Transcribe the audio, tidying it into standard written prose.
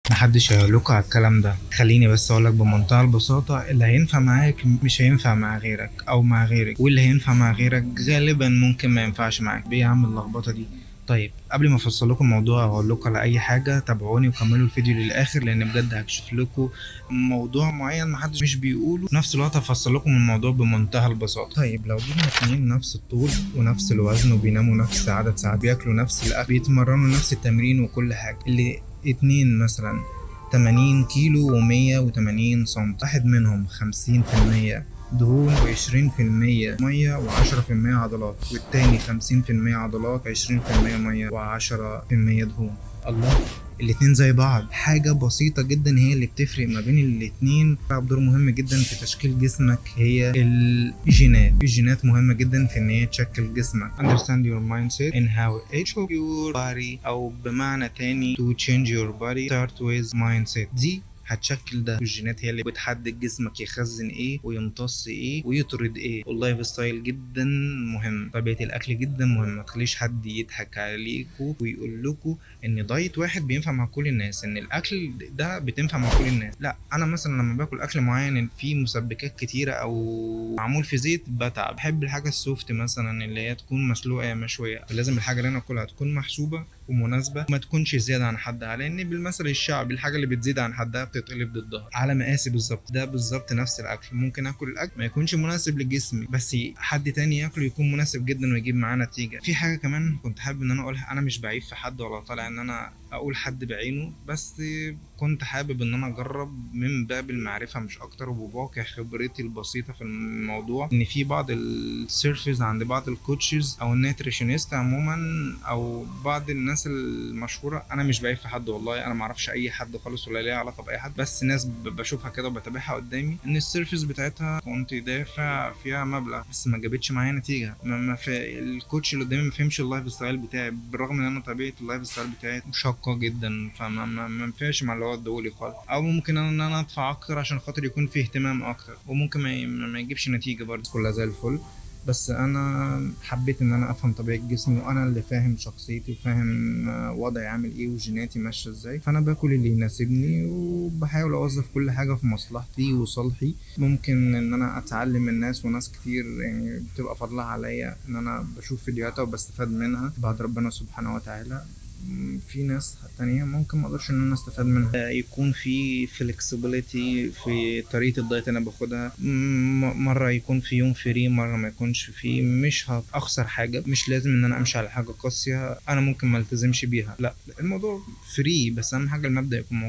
محدش هيقولكوا على الكلام ده. خليني بس اقولك بمنتهى البساطة، اللي هينفع معاك مش هينفع مع غيرك او مع غيرك، واللي هينفع مع غيرك غالبا ممكن ما ينفعش معاك. ايه يا عم اللخبطة دي؟ طيب قبل ما افصل لكم الموضوع واقول لكم على اي حاجة، تابعوني وكملوا الفيديو للاخر، لان بجد هكشف لكم موضوع معين محدش مش بيقوله، في نفس الوقت هفصل لكم الموضوع بمنتهى البساطة. طيب لو جبنا اتنين نفس الطول ونفس الوزن وبيناموا نفس عدد ساعات، بياكلوا نفس الاكل، بيتمرنوا نفس التمرين وكل حاجة، اللي اتنين مثلا 80 كيلو و180 سم، واحد منهم 50% دهون و20% مية و10% عضلات، والتاني 50% عضلات 20% مية و10% دهون. الله، الاتنين زي بعض. حاجة بسيطة جدا هي اللي بتفرق ما بين الاتنين، بتلعب دور مهم جدا في تشكيل جسمك، هي الجينات. الجينات مهمة جدا في ان هي تشكل جسمك. Understand your mindset and how it shape your body، او بمعنى تاني to change your body start with mindset. دي هتشكل ده. الجينات هي اللي بتحدد جسمك يخزن ايه ويمتص ايه ويطرد ايه. وال lifestyle جدا مهم، طبيعة الاكل جدا مهم. ما تخليش حد يضحك عليكم ويقول لكم ان diet واحد بينفع مع كل الناس، ان الاكل ده بتنفع مع كل الناس. لا، انا مثلا لما باكل اكل معين فيه مسبكات كتيرة او معمول في زيت بتعب. بحب الحاجة ال soft مثلا اللي هي تكون مسلوقة يا مشويه. لازم الحاجة اللي انا اكلها تكون محسوبة ومناسبة وما تكونش زيادة عن حدها، لان بالمثل الشعبي الحاجة اللي بتزيد عن حدها بتتقلب ضدها. على مقاسي بالظبط، ده بالظبط نفس الاكل. ممكن اكل الاكل ما يكونش مناسب لجسمي، بس حد تاني ياكله يكون مناسب جدا ويجيب معاه نتيجة. في حاجة كمان كنت حابب ان انا اقولها، انا مش بعيب في حد ولا طالع ان انا اقول حد بعينه، بس كنت حابب ان انا اجرب من باب المعرفة مش اكتر، وبواقع خبرتي البسيطة في الموضوع، ان في بعض ال service عند بعض ال coaches او ال nutritionist عموما او بعض الناس المشهوره. انا مش بعيب في حد والله، انا ما اعرفش اي حد خالص ولا ليا علاقة باي حد، بس ناس بشوفها كده وبتابعها قدامي، ان ال service بتاعتها كنت دافع فيها مبلغ بس ما جابتش معايا نتيجه. ما في ال coach اللي قدامي ما فهمش ال lifestyle بتاعي، بالرغم ان انا طبيعة ال lifestyle بتاعي شاقه جدا، فما ما ينفعش مع اللي هو اداهولي خالص. او ممكن ان انا ادفع اكتر عشان خاطر يكون فيه اهتمام اكتر، وممكن ما يجيبش نتيجة برضه. كلها زي الفل، بس انا حبيت ان انا افهم طبيعة جسمي، وانا اللي فاهم شخصيتي وفاهم وضعي عامل ايه وجيناتي ماشية ازاي، فانا باكل اللي يناسبني وبحاول اوظف كل حاجة في مصلحتي وصالحي. ممكن ان انا اتعلم من الناس، وناس كتير يعني بتبقى فضلها عليا ان انا بشوف فيديوهاتها وبستفاد منها بعد ربنا سبحانه وتعالى. في ناس تانية ممكن ما اقدرش ان انا استفاد منها. يكون في flexibility في طريقة ال diet اللي انا باخدها، مرة يكون في يوم free، مرة ما يكونش فيه، مش هخسر حاجة. مش لازم ان انا امشي على حاجة قاسية انا ممكن ما التزمش بيها، لا، الموضوع free، بس اهم حاجة المبدأ يكون موجود.